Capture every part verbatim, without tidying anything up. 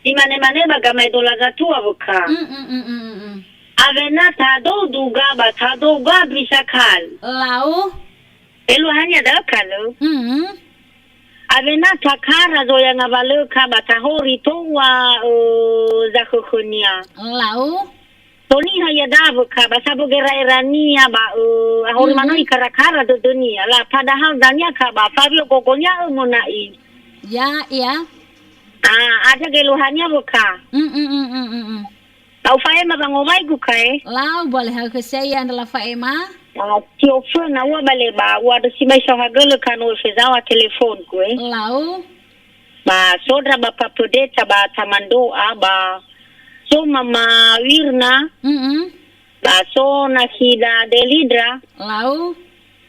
Imane-mane ba gamaedola zatua wökha. Mm, mm, mm, mm, mm, mm. Awena tadou duga ba tadou gabri sakali. Lau. Eluahania da'ö kalö. Mm. Awena takara zoya ngawalökha ba tahori toua, ö, zakhökhönia. Lau. Toniha ia dawö ka ba sabö gera'erania ba, ö, ahori manö ikarakara dödönia. La padahal dania ka ba fawio gogonia, ö, mona'i. Ya, ya. Ah, ada geluhania wökha. Mm, mm, mm, mm, mm, mm. Au fa'ema wangowaigu kae. Lau bale hau khösia ia andra la fa'ema. Ah, tio föna ua bale ba, ua dösi mai saohagölö kano fezawa telefonku, eh. Lau. Ba sodra ba papödeta ba tamando'a ba so mama Wirna. Mm-mm. Ba so nakhida Delidra. Lau.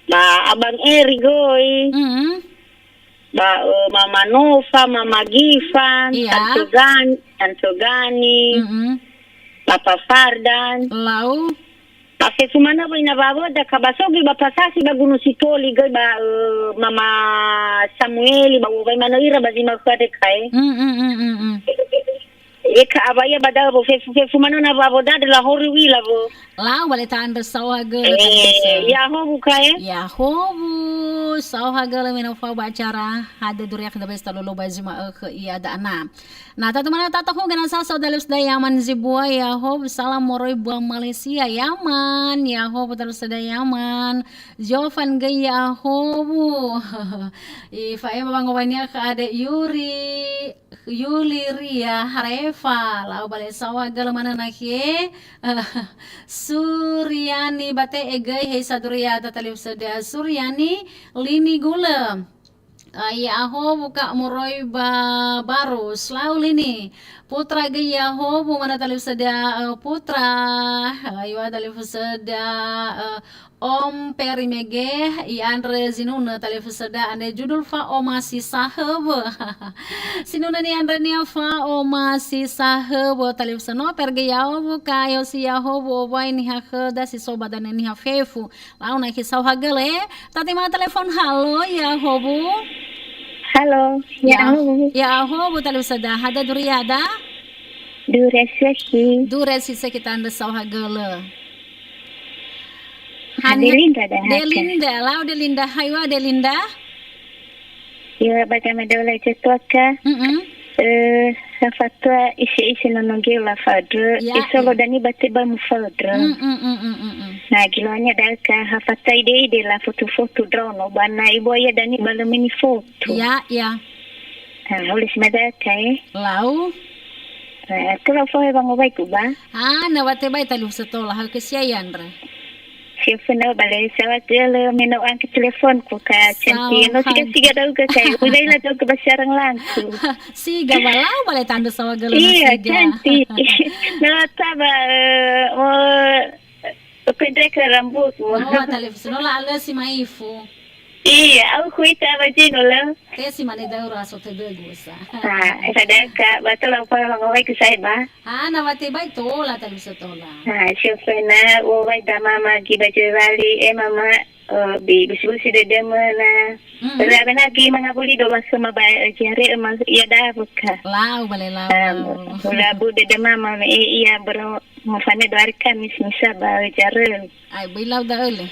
Ba Abang Eri göi. Mm-mm. Ba, eh, Mama Nova, Mama Gifan, iya. Tante Gan-, Tante Gani. Mm-mm. Papa Fardan. Lau. Ba fefu manö wöi na wawöda ka ba so göi ba pasasi ba Gunung Sitoli göi ba, eh, Mama Samueli ba uwai manö ira ba zi ma'ökhö andre kae. Mm, mm, mm, mm, mm. Eka awa ia ba da'ö wo fefu, fefu manö na wawöda andre lahori uila wo. Lau bale tandrö saohagölö. Eh, tandrö sa. Ya howu kae. Ya howu saohagölö me no fao ba acara hade duriak da besta lolo ba zi ma'ökhö ia da'ana. Na tatu mana tatu ho gana sa so dalus da Yaman zibua ya ho salam moroi bua Malaysia Yaman ya ho betul sada Yaman. Jovan ge ya ho bu. I fa ema bango bania ka ada Yuri Yuli Ria Harefa lau bale sawa gala mana na he. Suriani bate egei he saduria tatalif sada Suriani lini gula. Ah, ya aho buka moroi ba baru slau lini. Putra ge ya ho bu mana talifusöda, eh, putra. Ayo talifusöda, eh, Om Peri Mege, i andre zinunö talifusöda andre judul fa oma si sahöbö. Sinunö ni andre nia fa oma si sahöbö talifusö no pergi ya ho buka yo si ya ho bu obai ni ha khöda si soba dan ni ha fefu. Lau na ke sau hagele. Tati ma telepon halo, ya hobu. Halo, ya, ya, hobu. Ya hobu talifusöda. Hada duriada? Dure seki. Dure si seki tanda sau hagele. Hana Delinda dah. Delinda, lau Delinda, haiwa Delinda. Ya, bagaimana dola itu tuaka? Mm-mm. Eh, safatua isi-isi nono geu la fadre. Ya, isolo ya. Dani bate ba mufadre. Mm, mm, mm, mm, mm, mm. Na giloanya daka hafata ide-ide la foto-foto drono bana ibu aya dani balemeni foto. Ya, ya. Ah, oleh semada kae. Lau. Eh, kalau fohe bango baik ba. Ah, na bate baik talu setola hau ke sia yandra. Siapa na bale sawa gele me no angkat teleponku ka cantik. No siga-siga dau ke kai. Udah lah dau ke basarang langsung. Siga ba lau bale tanda sawa gele na. Iya, siga. Cantik. Na taba, eh, oh, pendek rambut. Oh, talifusö no la alö si maifu. Iya, au kuita ba jino la. Te si mane daura so te begusa. Ah, sadaka batul apa ngawai ke saya ba. Ah, na wate bai tola talifusö tola. Ah, siapa na, oh, bai da mama gi baju wali, eh, mama, eh, bi, bisi-bisi dede mana. Mm-mm. Ora bena gi mangabuli do masuma ba, eh, jare, eh, mas, ya da buka. Lau, bale lau. Ah, lau. Ula bu dede mama, me, eh, iya, bro, mufane do hari Kamis, misa ba, eh, jare. Ai, bai lau da öle.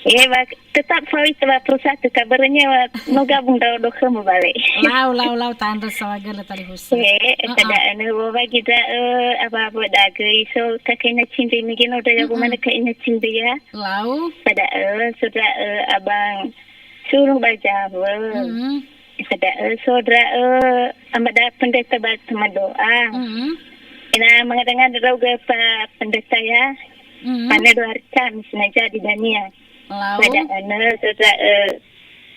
Eh, ba, tetap fawita ba perusahaan, tetap berenya, ba, no gabung dau do khömu bale. Lau, lau, lau, tanda sawa gele talifusö. Eh, ah, pada ah. Anu, wo bagi da, eh, aba, aba da ge, so, ka kaina cinde, migi no da ya, mm-mm, mana kaina cinde ya. Lau. Pada, eh, so da, eh, abang, surung ba Jawa. Mm-mm. Pada, eh, so da, eh, amada pendeta ba tamadoa. Mm-mm. Ina mengada-ngada rau ge pa pendeta ya. Mm-mm. Pane do hari Kamis na jadi dania. Lau. Pada ene, sudah, eh,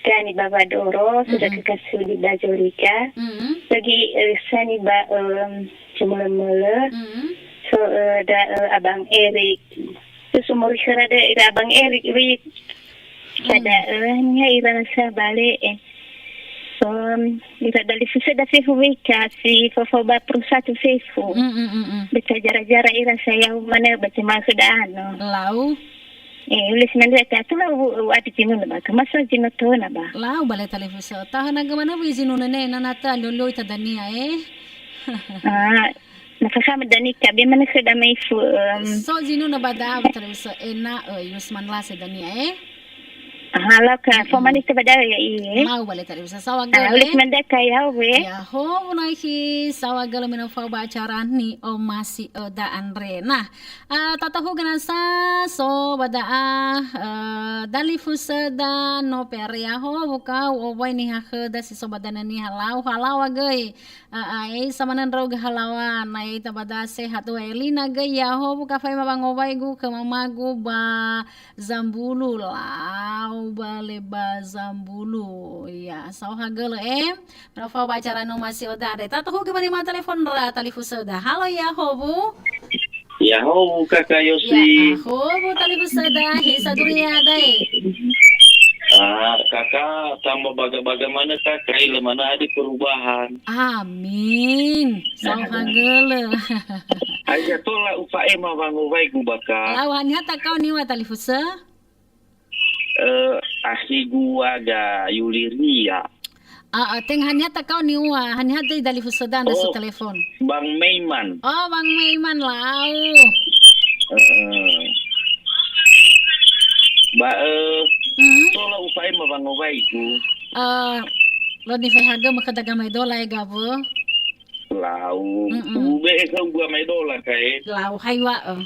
kani Baba Doro, sudah, mm-mm, ke kasudi Bajolika. Mm-mm. Lagi, eh, sani ba, em, Cemele-mele. Mm-mm. So, eh, da, eh, Abang Erik. Terus umur kira da ira Abang Erik, wi. Pada, mm, eh, nia ira sa bale, eh. Em, ira dalifusö da fefu weka, si fofo ba perusahaan fefu. Mm, mm, mm, mm. Beca jara-jara ira saya mana baca maksud anu. Lau. Eh, ulih semendra ka tu lah u, u ati jinun ba. Kemasa jinun tu na ba. Lau bale talifusö. Tahan aga mana wi jinun ne, nana ta lolo ita dania, eh. Ah, na faham dania ka, be manö khöda mai fu, em. So zinunö ba da'a, talifusö, ena'ö, Yusman Lase dania, eh? Aha, lau ka, fo manö khöda ba da'a ya, eh? Lau bale talifusö, saohagölö, eh? Ulif mendeka ya, we. Ya'ahowu nakhi, saohagölö me no fao ba acara ni'omasi'öda andre. Nah, eh, tatahu'ö nasa, so ba da'a, eh, dalifusöda no pere, ya'ahowu ka, u'owai niha khöda si so ba danö niha lau, halaŵa göi. A'a, ei, samanö ndra'ugö halaŵa, na ei tabada sehat ua Elina göi, ya'ahowu ka fa'ema wangowaigu khö mamagu ba Zambulu, lau bale ba Zambulu. Ya, saohagölö, eh. Nofao ba acara ni'omasi'öda andre. Tatahu'ö göi wanema telefon ndra talifusöda. Halo, ya'ahowu. Ya'ahowu, Kaka Yosi. Ya'ahowu, talifusöda, he sa duriada, eh. Ah, Kaka, tambah baga-baga manö, Kaka, eh, lö manö ada perubahan. Amin. Saohagölö. Aja tola ufa'ema wangowaigu ba ka. Lau, haniha takao niŵa'ö talifusö? Eh, akhigu aga Yuliria. Ah, ah, tenga haniha takao niŵa'ö, haniha döi dalifusöda ndra so telefon. Bang Meiman. Oh, Bang Meiman, lau. Heeh. Ba, eh, tola ufa'ema wangowaigu. Eh, lö nifaehagö mö khöda gamaedola, eh, gawö. Lau. Mm-mm. Ube'e khöu gamaedola, Kaka, eh. Lau, haiŵa'ö.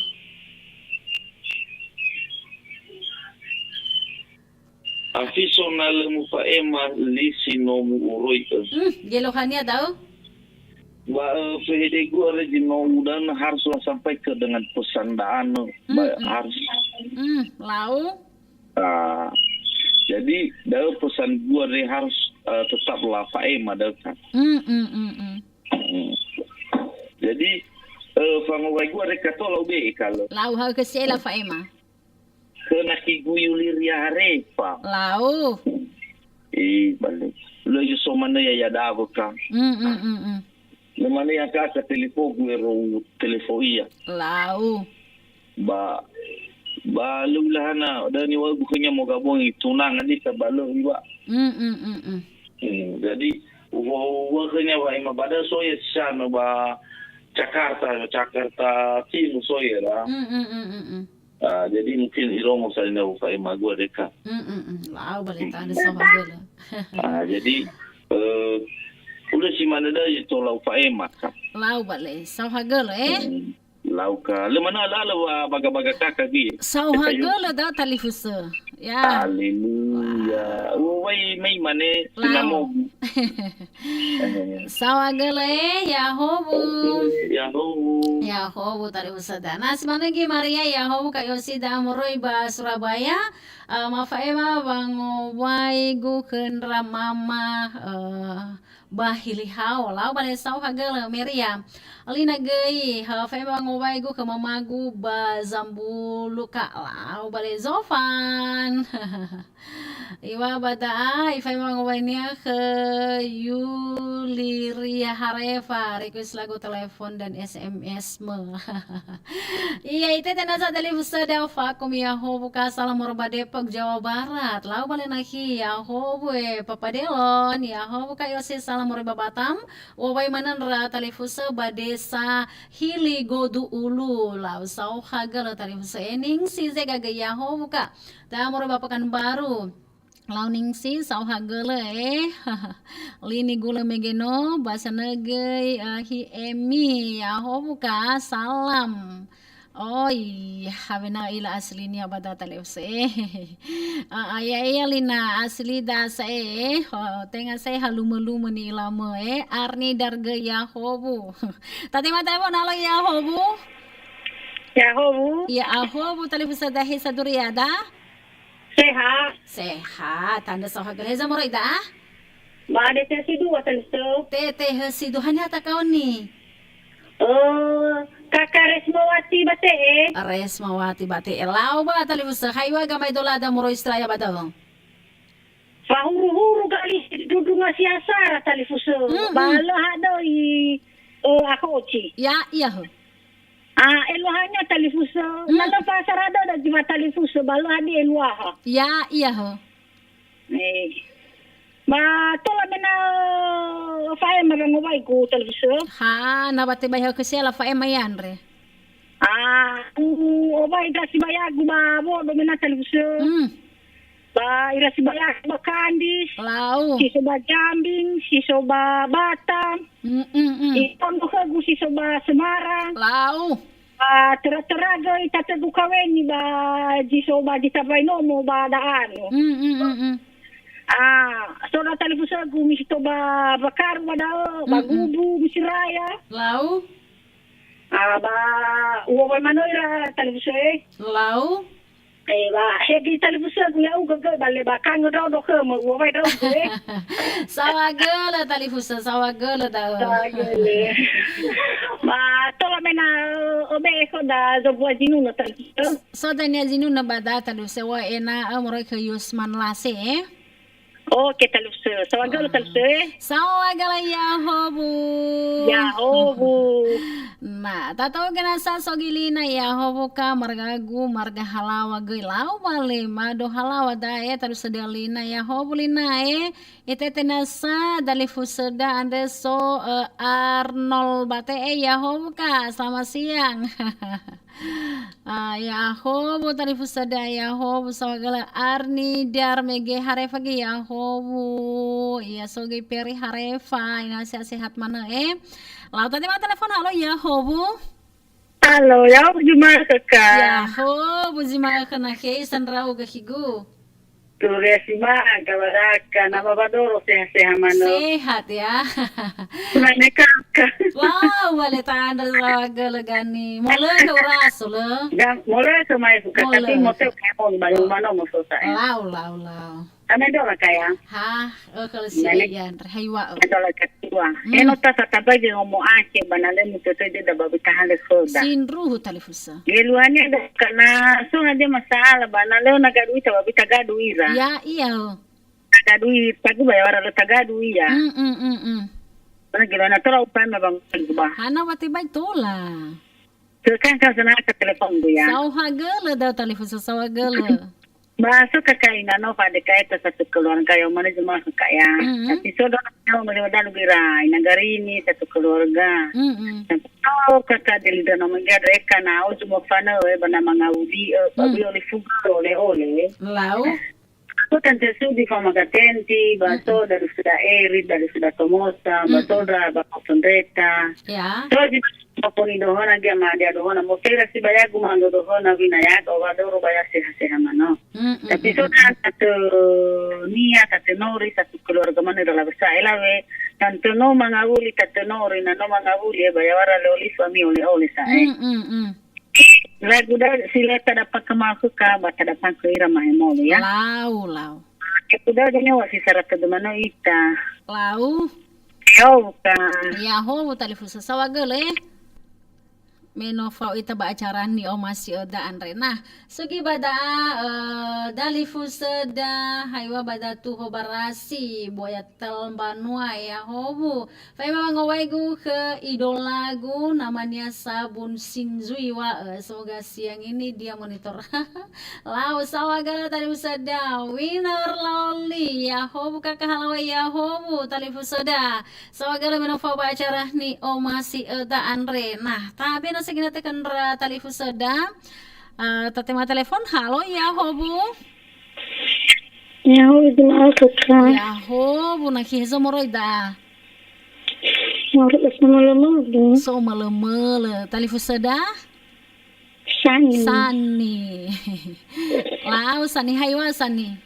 Afiso na lö mufa'ema li si no mu'oroi, eh. Hmm, gelohania da'ö? Ba, eh, fehedegu are zi no udanö harus lah sampai ke dengan pesan da'anö. Ba, harus. Hmm, lau? Ah, jadi, da'ö pesan gua re harus, eh, tetap lah fa'ema da'ö kan. Hmm, hmm, hmm, hmm. Hmm. Jadi, eh, fangowai gua re kato lau be'e kalö. Lau ha'ö ke si'ai lah fa'ema. Khö nakhigu Yuliria Harefa. Lau. Eh, bale. Lö so manö ya, ya da'ö ka. Mm, mm, mm, mm. Lö manö ya ka, ka telefogu ero telefo ia. Lau. Ba, ba lö ulahana, da niŵa'ögu khönia mogabongi tunangan ita ba lö iŵa'ö. Mm, mm, mm, mm. Hmm, jadi, uŵa'ö khönia wa'ema ba da so ya sana ba Jakarta, Jakarta Timur so ya lah. Mm, mm, mm, mm, mm. Ah, jadi mungkin irongo sa ina ufa'ema gua deka. Mm, mm, mm. Lau bale tandrö saohagölö. Ah, jadi, eh, udah si manö da ya tola ufa'ema ka. Lau bale, saohagölö, eh? Hmm. Lau ka. Lö manö alö-alö wa baga-baga Kaka göi. Saohagölö da talifusö. Ya. Haleluya. Wah. Uŵa'ö mai manö. Lau. Sinamogu. Eh. Saohagölö, eh, ya'ahowu. Oke, ya'ahowu. Ya'ahowu, talifusöda. Na si manö göi Maria, ya'ahowu Kak Yosi da'a moroi ba Surabaya. Eh, mafa'ema wangowaigu khö ndra mama, eh, ba Hilihao. Lau bale saohagölö Maria. Lina göi, ha, fa'ema wangowaigu khö mamagu ba Zambulu ka. Lau bale Zofan. Iŵa'ö ba da'a, ifa'ema wangowainia khö Yuliria Harefa, request lagu telepon dan S M S mö. Iya, itete nasa talifusöda, fakum ya'ahowu ka, salam hormat ba Depok, Jawa Barat. Lau bale nakhi, ya'ahowu, eh, Papa Delon, ya'ahowu Kak Yosi, salam hormat ba Batam. Uŵa'ö manö ndra talifusö ba desa Hili Godu Ulu, lau saohagölö talifusö, eh, Ningsi Zega göi, ya'ahowu ka. Da'a moroi ba Pekanbaru. Lau Ningsi, saohagölö, eh. Lini gulö mege no, ba sanö göi, eh, hi Emi, ya'ahowu ka, salam. Oi, hawena ila aslinia ba da'a talifusö, eh. Ah, ah, ya, ya, lina asli da sa'ae, eh. Ho, tenga sa'ae halumö-lumö ni'ilamö, eh. Arni Dargö, ya'ahowu. Tatema telefon, halo, ya'ahowu. Ya'ahowu. Ya'ahowu, talifusöda he sa duriada. Sehat. Sehat. Tandrö saohagölö. Heza moroi da'a? Ba dete si dua, tandrö. Tete he si dua, haniha takaoni? Eh, Kaka Resmawati ba te'e. Resmawati ba te'e. Lau ba talifusö. Haiŵa'ö gamaedolada moroi Australia ba da'ö? Fahuru-huru gali dudunga si asara talifusö. Mm-mm. Ba lö hadöi, eh, akhoci. Ya, iya, hö. Ah, eluahania talifusö. Hmm. Na lö fa'asara dödö zi wa talifusö, ba lö hadia eluaha. Ya, iya, hö. Eh. Ba tola mena, eh, fa'ema wangowaigu talifusö. Ha, na ba tebai ha'ö khösia la fa'ema iandre. Ah, u-, owai ndra sibayagu ba Wodo mena talifusö. Hmm. Ba ira sibayagu ba Kandis. Lau. Si so ba Jambing, si so ba Batam. Mm, mm, mm. Itono khögu si so ba Semarang. Lau. Ba töra-töra göi tatögu kaweni ba zi so ba zi tabai nomo ba da'anu. Mm, mm, mm, mm. Ah, so da talifusögu misi to ba Bakaru ba da'ö, ba Mm, mm. Gubu, misi raya. Lau. Ah, ba uwa wai manö ira talifusö, eh. Lau. Eh, ba hegi talifusögu ya'ugö göi ba le ba kangö ndraodo khömö, uwa wai ndra'ugö, eh. Saohagölö talifusö, saohagölö da'ö. Saohagölö. Ba tola mena, eh, obe khoda zobua zinunö talifusö. So dania zinunö ba da talifusö wa ena'ö moroi khö Yusman Lase, eh. Oke, talifusö. Saohagölö, ah, talifusö, eh. Saohagölö Yahowu. Yahowu. Na, tatou gena sa sogilina Yahowu ka margagu, marga halawa göi lau bale, mado halawa da'e, talifusö dalina Yahowu lina, eh. Itete nasa dalifusöda andre so, eh, Arnold Bate, eh, Yahowu ka, selamat siang. Ah, Yahowu talifusöda Yahowu saohagölö Arni Darmege Harefa ge Yahowu. Iya so göi Peri Harefa, ina sehat-sehat manö, eh. Lau tatema telefon, halo Yahowu. Halo, Yahowu zi ma'ökhö ka. Yahowu zi ma'ökhö na khei sandrau gahigu. Turia si ma'aga baraka, nama ba doro seha-seha manö. Sehat ya. Mane kaka. Lau, bale tandra saohagölö gani. Molö ke uraso lö. Dan molö ke mai buka, tapi molö. Motel kaon ba rumah no mososa, eh. Lau, lau, lau. Ame dora kaya. Ha, eh, kalau si Mane. Ian, hai wa. Ame dora katua. Hmm. Eno ta sa tabai ge ngomo ake, ba na le mutoto de da babi tahan le soda. Sindruhu talifusö. Ye luani ada kana so hade masalah ba na leo na gaduh ita ba bita gaduh ira. Ya, iya. Gaduh i-, tagu ba ya wara lo tagaduh iya. Mm, mm, mm, mm. Mana gila na tora upan ma bang ba. Hana wate bai tola. Tekan kan sana ke telepon bu ya. Saohagölö da talifusö saohagölö. Ba so kaka ina no fa de kaeta satu keluarga yo mana jemaah kaka ya. Mm, mm. Tapi so do na mana dalu gira ina garini satu keluarga. Mm, mm. Tapi so kaka de lidah nama dia reka na o cuma fana we bana mangawuli, eh, ba Mm. bi oli fuga ole-ole. Lau. So tante Sudi fa magatenti, ba Mm-mm. so dari sudah Eri, dari sudah Tomosa, ba Mm-mm. so da ba Kosondreta. Ya. So di ba poni dohona dia ma dia dohona. Mo tera si bayagu mando dohona wina ya, o ba doro baya seha-seha mano. Mm-mm. Tapi so da satu nia, satu nori, satu keluarga mana dalam besar. Elawe, tante no mangawuli, tante nori, na no mangawuli, eh, baya wara le oli suami ole-ole sa, eh. Mm-mm-mm. Lagu da sila tada pakemahu ka ba tada pangku ira mahemolu ya. Lau, lau. Ke kuda gene wa si sarata demano ita. Lau. Yo ka. Ya ho talifusö saohagölö. Me no fao ita ba acara ni'omasi öda andre. Nah, sugi ba da'a, eh, dalifusöda, haiwa ba datu ho barasi, boya tel mbanua ya howu. Fa'ema wangowaigu khö idolagu, namanya Sabun Sinzui wa'ö. Semoga siang ini dia monitor. Lau saohagölö talifusöda, Winner Loli, ya howu kaka halawa ya howu talifusöda. Saohagölö me no fao ba acara ni'omasi öda andre. Nah, tabe na segina teken ndra talifusöda. Eh, tatema telefon, halo, ya howu. Ya howu, gimana kaka? Ya howu, na kihezo moroi da. Moroi da so mölemöle. So mölemöle. Talifusöda? Sani. Sani. Lau Sani, haiwa Sani.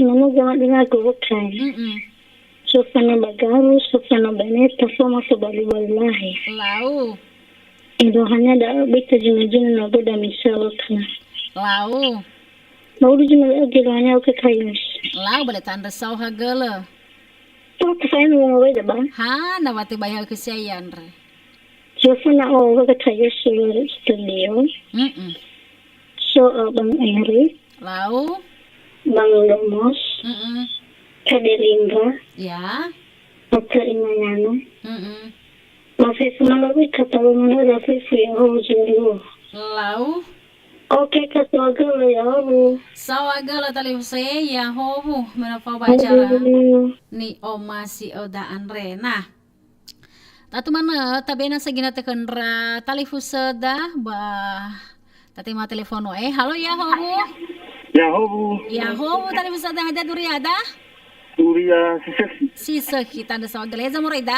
Mama jama dengan kubukan. Mm-mm. Sofana bagaru, sofana baneta, soma sobali-bali lahi. Lau. Idohanya da beta jina-jina na goda misal kana. Lau. Bauru jina da oge dohanya oke kayus. Lau bale tandra saohagölö. Oke saya nunggu da ba. Ha, na wate bayar ke saya andre. Sofana o oke kayus studio. Mm-mm. So, eh, Bang Eri. Lau. Bang Domos. Mm-mm. Kade Lindra. Ya. Oke Imayana. Mm-mm. Mafefu malawi katawa mana rafi fu ya ho julu. Lau. Oke, Kak, saohagölö, Yahowu. Saohagölö talifusö, Yahowu, me na fao ba acara. Yahowu. Ni'omasi'öda andre. Nah, tatu manö, tabe na sagina tekö ndra talifusöda, ba tatema telefono, eh. Halo, Yahowu. Yahowu. Yahowu, talifusöda, hadia duriada? Duria si sökhi. Si sökhi, tandrö saohagölö, heza moroi da?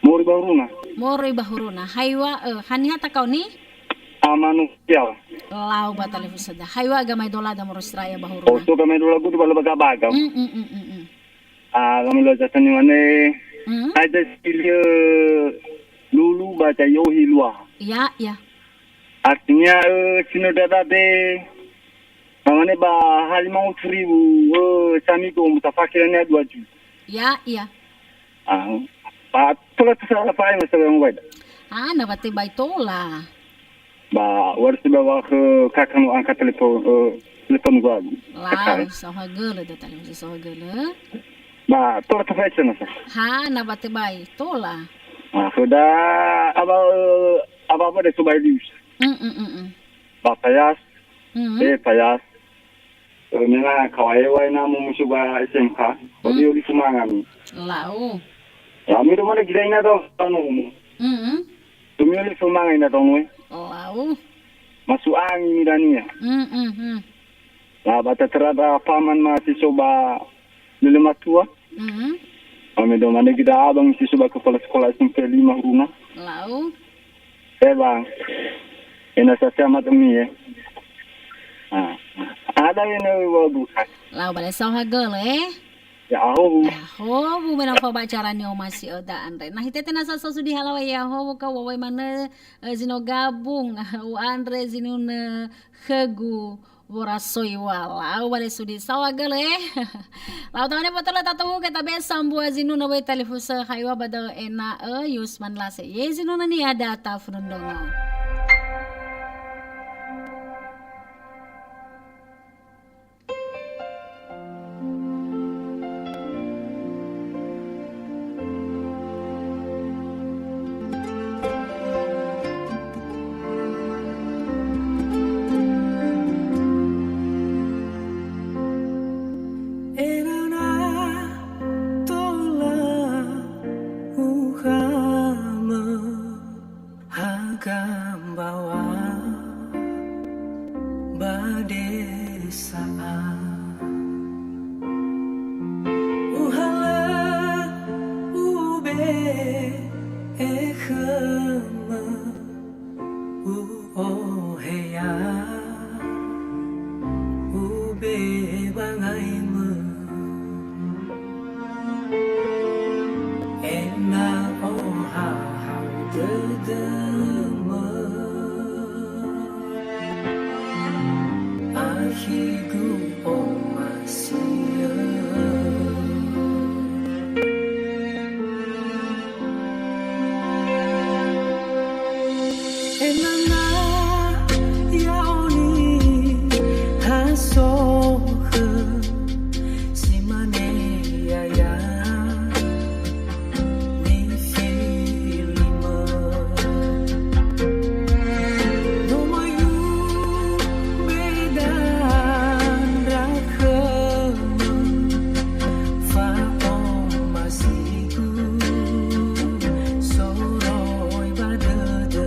Moroi ba huruna. Moroi ba huruna. Haiwa, eh, haniha takaoni? Amano sial. Lau ba talifusöda. Haiwa agama idolada moroi si raia ba huruna. Oh, so agama idola gudu ba lö baga-baga. Mm, mm, mm, mm, mm. Ah, agama idola zatani mane. Mm. Ada si liö lulu ba ta yohi lua. Ya, ya. Artinya, eh, sino dada de, mamane ba ha lima ratus ribu, eh, sami go mutafakirnya dua juta. Ya, ya. Ah, ba tola tu salah faham masalah yang baik. Ah, na ba tebai tola. Ba, harus dibawa ke kakak nu angkat telepon, eh, telepon gua. Lau, saohagölö da talifusö saohagölö. Ba, tola tu faham masa. Ha, na ba tebai tola. Ah, sudah, apa, eh, apa-apa deh coba di. Mm, mm, mm, mm. Ba payas, Mm. eh, payas. Eh, mena kawaewa ina mu musu ba S M K. Ba Mm. dio di sumanga mi. Lau. Ya, mi do mana gila ina tau tanu mu. Mm. Tu mi oli sumanga ina tau nue. Lau. Masu angi mi dania. Mm, mm, mm. La ba ta terada paman ma si so ba lele matua. Mm. Ame do mane gida abang si so ba kepala sekolah S M P lima huruna. Lau. Eh, Bang. Ena sa selamat umi, eh. Ah. Ada yang nak bawa buka. Lau bale saohagölö, eh. Yahowu. Yahowu, me na fao ba acara ni'omasi'öda andre. Na hitete na sa so sudi halawa Yahowu ka wawai manö, eh, zi no gabung, u'andre zinunö khögu. Worasoi wa lau bale sudi saohagölö, eh. Lau tamane botol tatohu ke tabe sambua zinunö wei talifusö haiwa ba da'ö ena'ö Yusman Lase. Ye zinunö ni'ada tafundrondrongo. Ena'ö na tola uhamö haga mbawa ba desa'a. Uhalö ube'e khömö, u'ohe ya ube'e bangaimö. Ena'ö ohahau dödömö, akhigu omasi'ö. Ena'ö na ya'o niha sokhö, si mane ya'ia nifilimö. No möi ube'e dandra khömö, fa'omasi soroi ba dödö.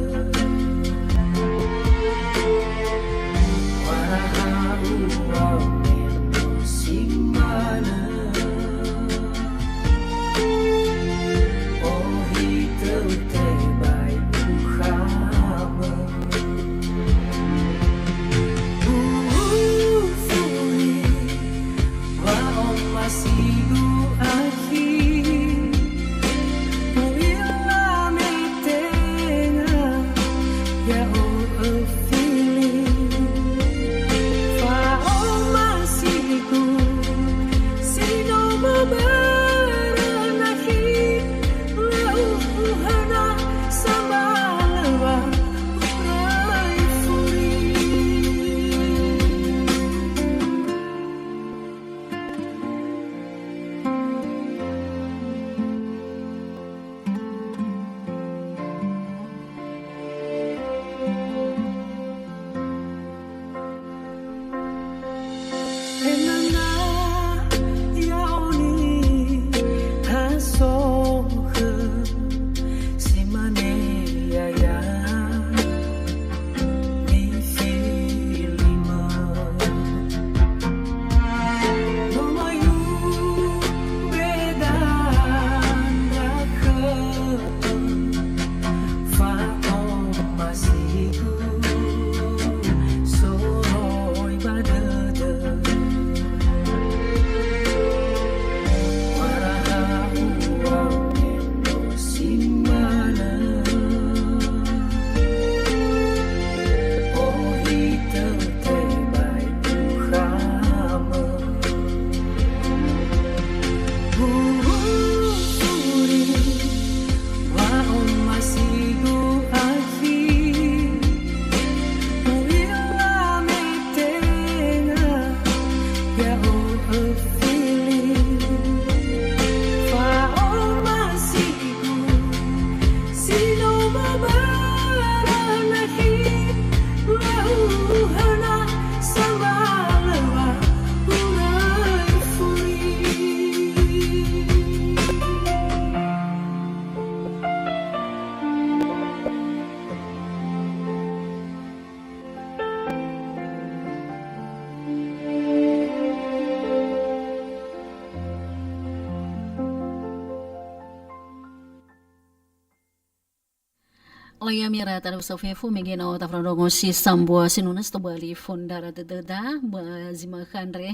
Laya mira talifusö fefu mege no tafrondrongo si sambua sinunö si tobali fondara dödöda ba zi makhö andre.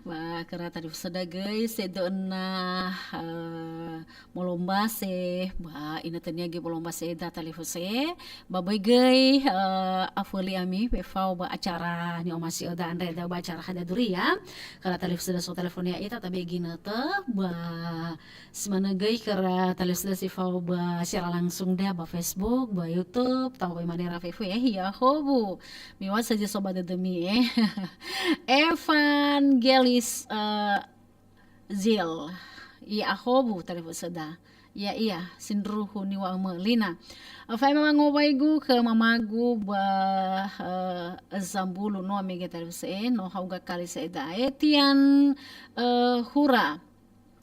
Ba khöra talifusöda göi sedöna, eh, molombase, ba inötönia göi molombase da talifusö. Ba böi göi, eh, aföli ami fefao ba acara ni'omasi'öda andre da ba acara hadia duria. Khöra talifusöda so telefonia ita tabe ginötö ba Si manö göi khöra talifusöda si fao ba siara langsung da ba Facebook, ba YouTube, tau ba manera fefu, eh, ya'ahowu. Miŵa'ö saja so ba dödömi, eh. Evangelis, eh, Zil. Ya'ahowu talifusöda. Ya'ia, sindruhu niŵa'ömö lina. Fa'ema wangowaigu khö mamagu ba, eh, Zambulu no mege talifusö, eh, no hauga kali sa'e da'e. Tian, eh, Hura.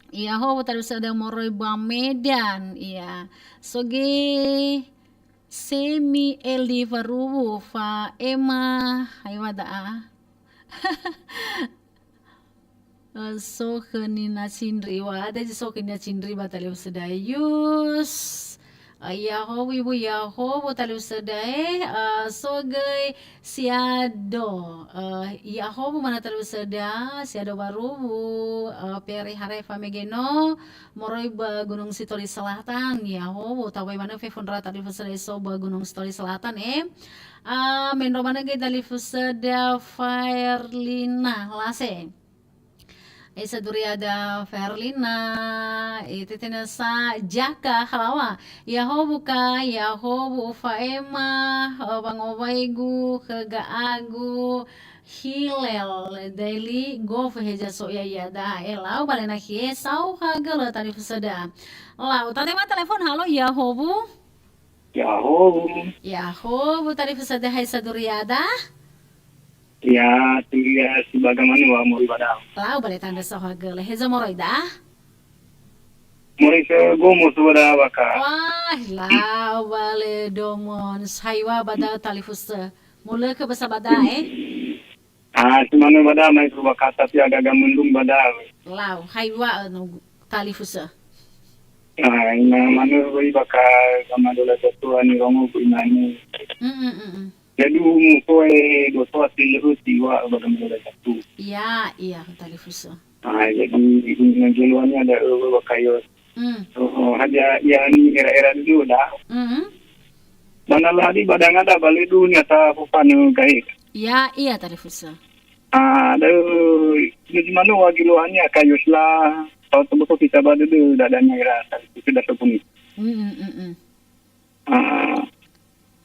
Ya'ahowu talifusöda moroi ba Medan, iya. So göi Semi Eli Waruwu fa'ema, haiŵa'ö da'a. Eh, so khö nina Cindri, wa, ada zi so khö nina Cindri ba talifusöda. Yus. Eh, ya'ahowu, ibu, ya'ahowu talifusöda, eh. Eh, so göi Siado, eh, ya'ahowu manö talifusöda, Siado Waruwu, eh, Peri Harefa mege no, moroi ba Gunung Sitoli Selatan, ya'ahowu, tawai manö fefu ndra talifusöda so ba Gunung Sitoli Selatan, eh. Eh, mendrua manö göi talifusöda Fairlina Lase. Esa duriada Ferlina, itetenasa Jaka Halawa. Ya'ahowu ka, ya'ahowu fa'ema, eh, wangowaigu, khö ga'agu, Hilel, Daily Gofu heja so ia ia da, eh, lau balena khie, saohagölö talifusöda. Lau, tatema telefon, halo, ya'ahowu. Ya'ahowu. Ya'ahowu talifusöda hai sa duriada. Ya, turia si baga manö wa moroi ba da'a. Lau bale tandrö saohagölö. Hezo moroi da'a? Moroi sö Gomo so ba da'a baka. Wah, lau bale Domon. Haiŵa'ö ba da'a talifusö. Mulökö basa ba da'a, eh? Ah, si manö ba da'a mai Purwakarta si aga-aga mendung ba da'a. Lau, haiŵa'ö no talifusö. Ah, ina manö wöi baka gamadola datua nirongo bu imane. Mm, mm, mm, mm. Jadi umusoe dotoa sindruhu siŵa'ö ba gamadola datu. Ya, iya, talifusö. Ah, jadi ini geluannya ada, eh, ba kayos. Mm. Oh, oh, hadia ya ni era-era dulu da. Mm. Mana ladi badanga da bale dunia ta fufane gae. Ya, iya, talifusö. Ah, da, jadi mana wa geluannya kayos la. Tau tebeko kita ba dödö dadanya era talifusö da sebuni. Mm, mm, mm, mm. Ah.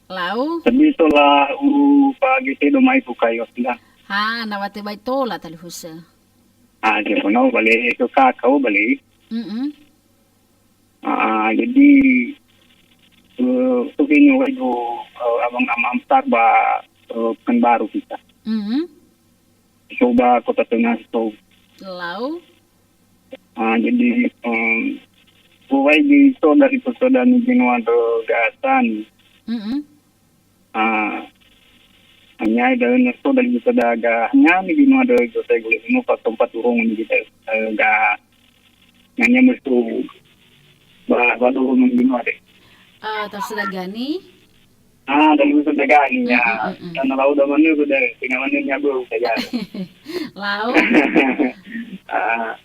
Lau? Tapi tola u pagi tedo mai ku kayos la. Ha, na wate bai tola talifusö. Ah, dia pernah balik ke kakao balik. Mm-mm. Ah, jadi, eh, tu kini waktu, eh, abang am-, amsar ba, eh, Pekanbaru kita. Mm-mm. Coba Kota Tengah so. Lau? Ah, jadi, em, buwai di so dari persoda ni Genoa de Gasan. Mm-mm. Ah, hanya ada so dari persoda ga, hanya ni Genoa de José Gulino pas tempat urung ni kita, eh, ga, hanya mesti ba, ba urung ni Genoa de. Ah, tersedagani? Ah, dan itu tegani, ya. Mm, mm, mm, mm. Karena lau da manö ku da, tengah manö nya bu saja. Lau? Ah,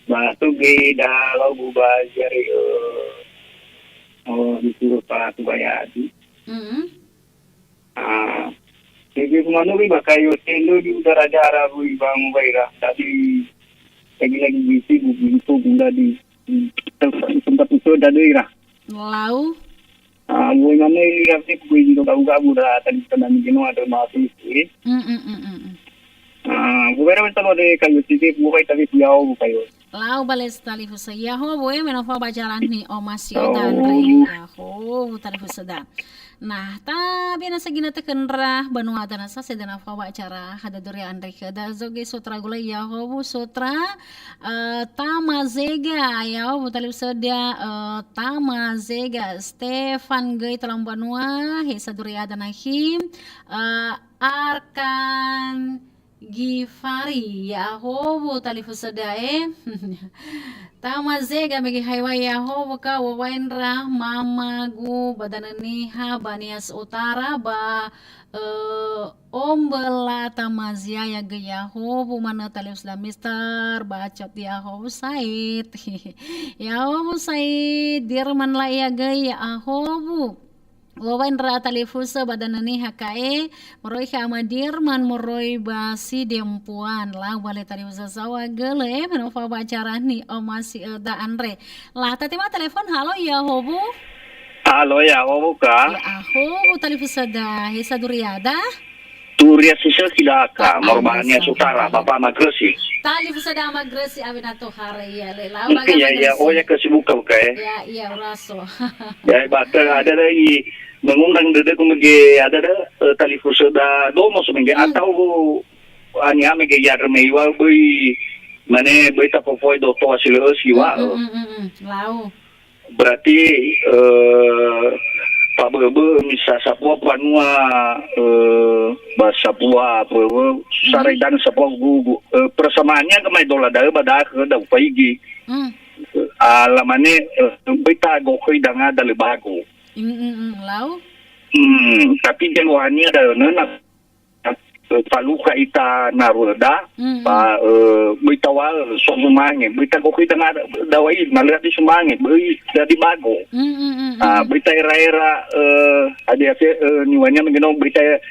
ba tugi da lau bu ba jari, eh, oh, disuruh pa tu bayadi. Mm. Ah, jadi ku manö wi ba kayo tendo di udara jara bu ba mu baira. Tapi lagi-lagi bisi bu bintu gula di tempat itu da daerah. Lau? Ah, woi manö ira fe ku indo gabu-gabu da tadi sana ni Genoa de ma fi, eh. Mm, mm, mm, mm, mm. Ah, bu bera mentalo de kayo sisi, bu bai tapi ku yao bu kayo. Lau bale talifusö. Ya'ahowu, eh, menofa ba jalan ni Oma Sioda andre. Ya'ahowu. Talifusöda. Nah, tabe na sagina tekendra banua dana sa sedana fawa acara hada duri andre kheda zoge sotra gula ya howu sotra, eh, Tama Zega ya howu talifusöda, eh, Tama Zega Stefan göi talam banua he saduri ada nahim, eh, Arkan Gifari, ya'ahowu talifusöda e. Tama Zega mege haiwa ya'ahowu ka wawaendra mama gu ba danö niha ba Nias Utara ba, eh, Ombela Tamazia ya göi ya'ahowu manö talifusöda Mister Bacot ya'ahowu Said. Ya'ahowu Said, Dirman la ya göi ya'ahowu. Wawaendra talifusö ba danö niha ka'e, moroi khö Ama Dirman, moroi ba si Dempuan, lau bale talifusö saohagölö, eh, menofa ba acara ni'omasi'öda andre. Lah, tatema telefon, halo, ya'ahowu? Halo, ya'ahowu, Ka. Ya'ahowu talifusöda, he saduriada? Turia si sökhi la, Ka, ah, moroi ba Nias Utara, Bapa Ama Gresi. Talifusöda Ama Gresi, awena tohare, ya, le, lau, baga Ama Gresi. Ya, ya, oh, ya, kesibukan, Ka, eh. Ya, iya, uraso. Ya, ba, ada lagi mengundang dödögu mege ada da, eh, talifusöda Domo semege atau ania mege ya remei wa böi mane böi tafofoe dotoa si lö siwa. Lau. Berarti, eh, paböbö misa sapua banua, eh, ba sapua böbö sarai dan sapua gugu, eh, persamaannya gemai dola dae ba dakhö da ufaigi. Alamane, eh, böi tagokhöi danga dalö bago. Lau. Hmm, tapi jeluhania da nöna, eh, falukha ita naröda, ba, eh, böi tawaö, so zumange, böi tagokhöi danga dawai, na lö adi sumange, böi dadi bago. Ah, böi taera-era, eh, adi ase, eh, niwania mege no, böi ta-,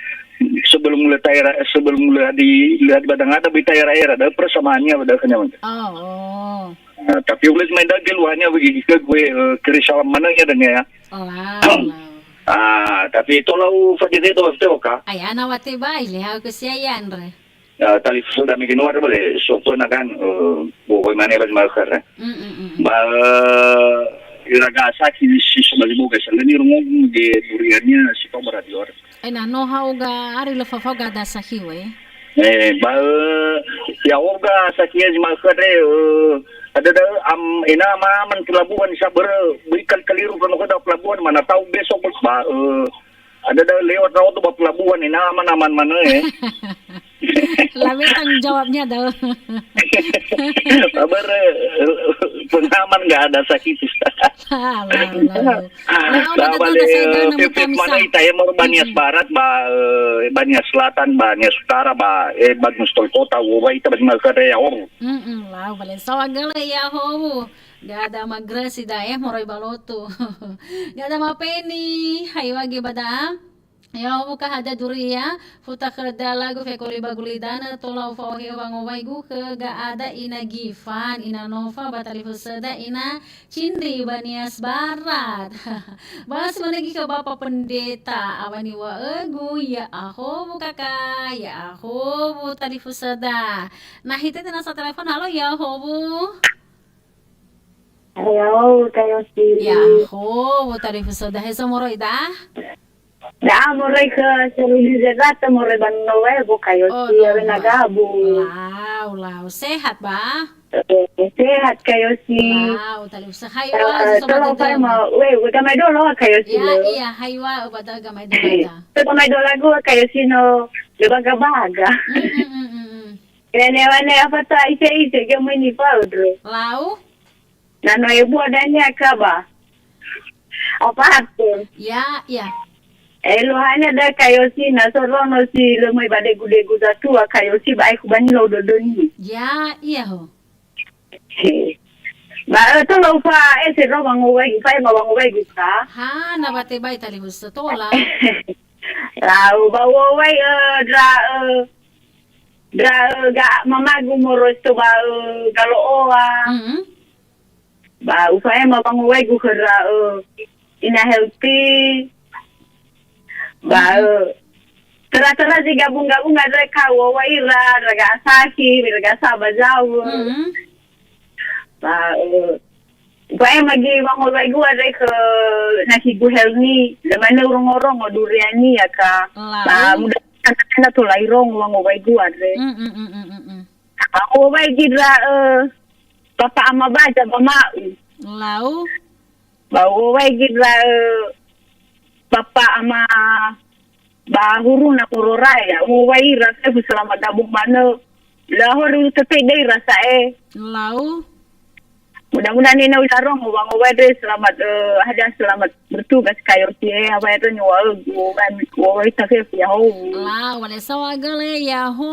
sebelum mulai taera, sebelum mulai adi, lö adi badangada, böi taera-era, da persamania, da kenyang. Oh, oh. Ah, tapi ulez main da geluhania bagi ke gue, eh, kiri salam mana ya dan ya. Lau, lau. Ah, tapi tola ufagede do, Ka. Ai, ana wa tebai, le hau ke sia andre. Ah, talifusöda mege no ada bale, so pernah kan, eh, bohoi mane bas makhar. Ba, eh, ira ga saki si so bali boga, sa leni rungogu ge duriania si tau radio. Eh, na no hau ga ari le fafau ga ada saki we. Eh, ba, eh, ya oga saki ya si makhar, eh, ada da am, ena ma aman pelabuhan sabar, böi kali-kali ru kan ada pelabuhan mana tahu besok, ba, eh, ada da lewat na oto ba pelabuhan, ena aman-aman manö, eh. Lawe tanggung jawabnya, da. Sabar, eh, pengaman nggak ada sakit. Ah, lau, lau. Lau, ba, bale, eh, pepet mana ita ya, mau Banias Barat, ba, eh, Banias Selatan, Banias Utara, ba, eh, Banias Tol Kota, wo, ba, ita, Banias Kare, ya, om. Mm-mm, lau, bale. Saohagölö ya, ho. Gada magresi da, eh, moroi ba lotu. Gada mapeni, hai wagi bada. Ya, omuka hada duria, futa khöda lagu fekoli ba gulidanö, tola ufa'ohe wangowaigu khö ga'ada ina Gifan, ina Nofa, ba talifusöda ina Cindri ba Nias Barat. Ba si manö göi khö Bapa Pendeta, awa niŵa'ögu, ya'ahowu kaka, ya'ahowu talifusöda. Nah, ite tenasa telepon, halo, ya'ahowu. Halo, Kayosi. Ya'ahowu talifusöda, he so moroi da? Da moroi khö Seruli Zezata moroi ba Noel bo Kayosi, oh, ya, wena gabu. Lau, lau. Sehat, ba? Eh, sehat, Kayosi. Lau, talifusö. Hai, eh, wa, so tolong ba saya mau, we, we, gamai dolo, Kayosi, ya, lo. Iya, hai, wa, ba da gamai dolo, da. So gamai dolo lagu, Kayosi, no, le baga-baga. Mm, mm, mm, mm, mm. Wane-wane apa ta ise-ise, ge mai ni paudre. Lau? Na no ebua dania kaba. Apa hatu? Ya, ya. Eluhania da Kayosi na sorono si lö möi ba degu-degu zatua Kayosi ba aekhu ba nilou dödöni. Ya, iya ho. He. Ba, eh, tolo ufa ese ro wangowai, ufa ema wangowai guka. Ha, na ba tebai talifusö tola. Lau ba wowai, eh, dra, eh, dra, eh, ga mamagu moroi to ba, eh, galo'oa. Mhm. Ba, ufa ema wangowaigu khöra, eh, ina healthy. Ba, eh, tera-tera zi gabung-gabung ada kau wawa ira, raga Asahi, raga Sabah jauh. Mhm. Ba, eh, Ba e magi wangowaigu andre khö nasi Guhelni, le manö urongo-rongo duriania ka. Lau. Ba muda-mudahan na tola irongo wangowaigu andre. Mm, mm, mm, mm, mm, mm. Ba uwaigi ndra, eh, Papa Ama Baja ba ma'u. Lau. Ba uwaigi ndra, eh, Papa Ama ba huruna Kororae, ya. Uwai ira fefu selamat gabung manö. La hori utepe dei rasa e. Lau. Mudah-mudahan ina ularongo wangowai andre selamat, eh, hadia selamat bertugas kayo si e, apa itu nyawa egu, kan, wawai tafe ya ho. Lau, wale sawa gale ya ho.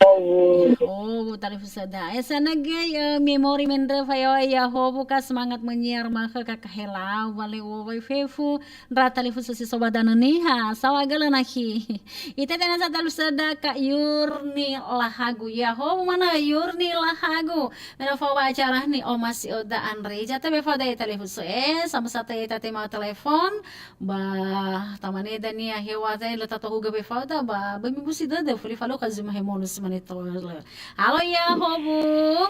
Owu. Owu, talifusöda. Esa nage, eh, memori mendrö fayawa ya howu ka semangat menyiar mahö ka kahelau, wale wowai fefu, ndra talifusö si so ba danö niha, sawa gölö nahi. Ite tena sa talifusöda ka Yurni Lahagu. Ya howu mana Yurni Lahagu. Mena fawa acara ni oma si oda andre. Jate be fada ya talifusö, eh, sama sate ya tate mau telepon. Ba tamane dania hewa te lö tatohugö be fauda ba böi mibusi dödö fuli faluka zuma he monus mane tolö. Halo ya howu.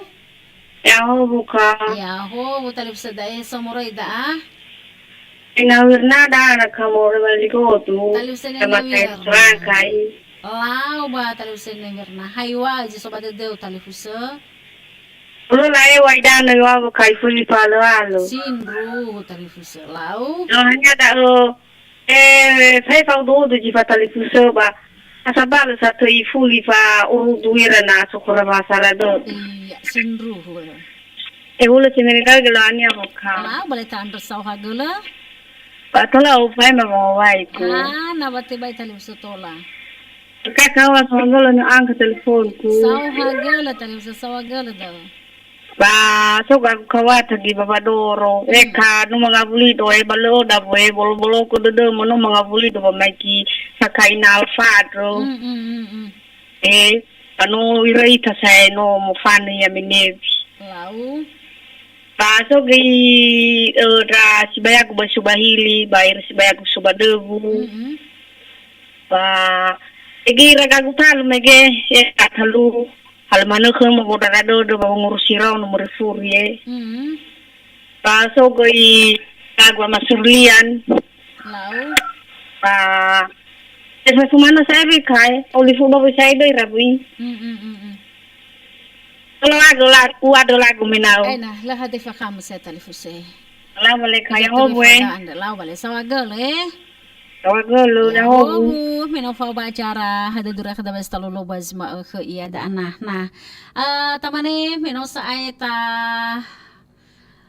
Ya howu ka. Ya howu talifusö dae so moroi da'a. Ina wirna da na ka moroi wali godu. Talifusö ne Sama na kain wirna. Serangkai. Lau ba talifusö ne wirna. Haiwa zi so ba dödö talifusö. Ulu lae wa idanö wa kai fuli fa lö alo. Sindruhu talifusö lau. Lo hanya da lo. Eh, saya fau do do ji fa talifusö ba. Asa ba lö sa töi fuli fa uru duira na sokora ba sara do. Iya, sindruhu. Eh, ulu si mereka gelo ania ho ka. Lau bale ta andra sau ha gölö. Ba tola upai ma mau wai ku. Ah, na ba tebai talifusö tola. Ka kawa songolo na angka telefonku. Sau ha gölö talifusö sau ha gölö da. Ba so ga kawata gi baba doro. Hmm. Eka no mangawuli do e ba lö da bo e bolo-bolo ko dödö mo no mangawuli do ba mai ki sakaina alfadro. Hmm, hmm, hmm, hmm. Eh, ano ira ita sae no mo fane ya menevi. Lau. Ba so gi, eh, ndra sibayagu ba Subahili, ba ira sibayagu Subadöwu. Hmm, hmm. Ba, ege ira gagu talu mege, e talu. Hal manö khö mo bodara dödö ba ngurusi rau no murifuri e. Hmm. Ba so göi gagu ama Surlian. Lau. Ba, esa sumana saya be kai, oli fudo be saya doi rabui. Hmm, hmm, hmm, hmm. Kalau lagu, lagu, ada lagu menau. Eh, nah, lah ada faham saya talifusö. Assalamualaikum, ya howe. Lau bale sawa gölö, eh. Sawa gölö, ya howe. Howe, me no fao ba acara, hada dura kada bas talu lo bas ma, eh, khö ia da ana. Nah, eh, tamane, me no sa'ae ta,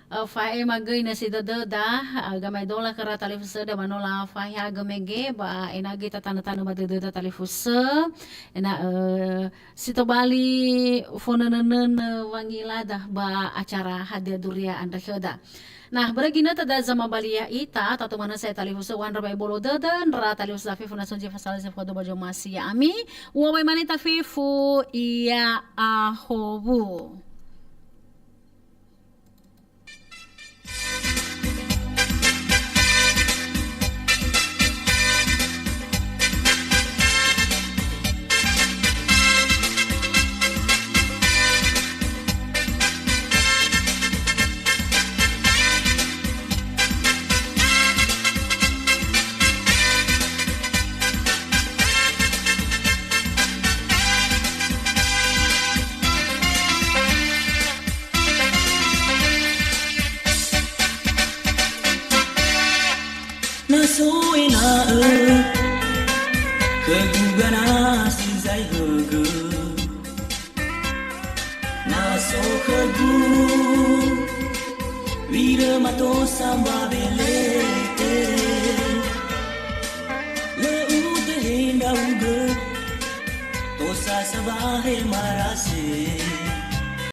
eh, fa'ema göi na si dödöda, eh, gamai dola khöra talifusöda ba no la fahia gömege, ba enagi ta tanö-tanö ba dödöda talifusö, ena, eh, Si tobali fonönö-nönö wangilada ba acara hadia duria andrö khöda. Nah, börö ginötö da zamabalia ita, tatu manö sa'ae talifusö, wa ndra ba ebolo dödö, ndra talifusö fefu na so zi fasala zi fodo ba zomasi ya'ami, wa bai mane ta fefu, ia ahowu. Na so ena'ö, khögu gana si zai högö. Na so khögu, wirö mato sambabele. Lö utehe ndra'ugö, tosa sabahe marase.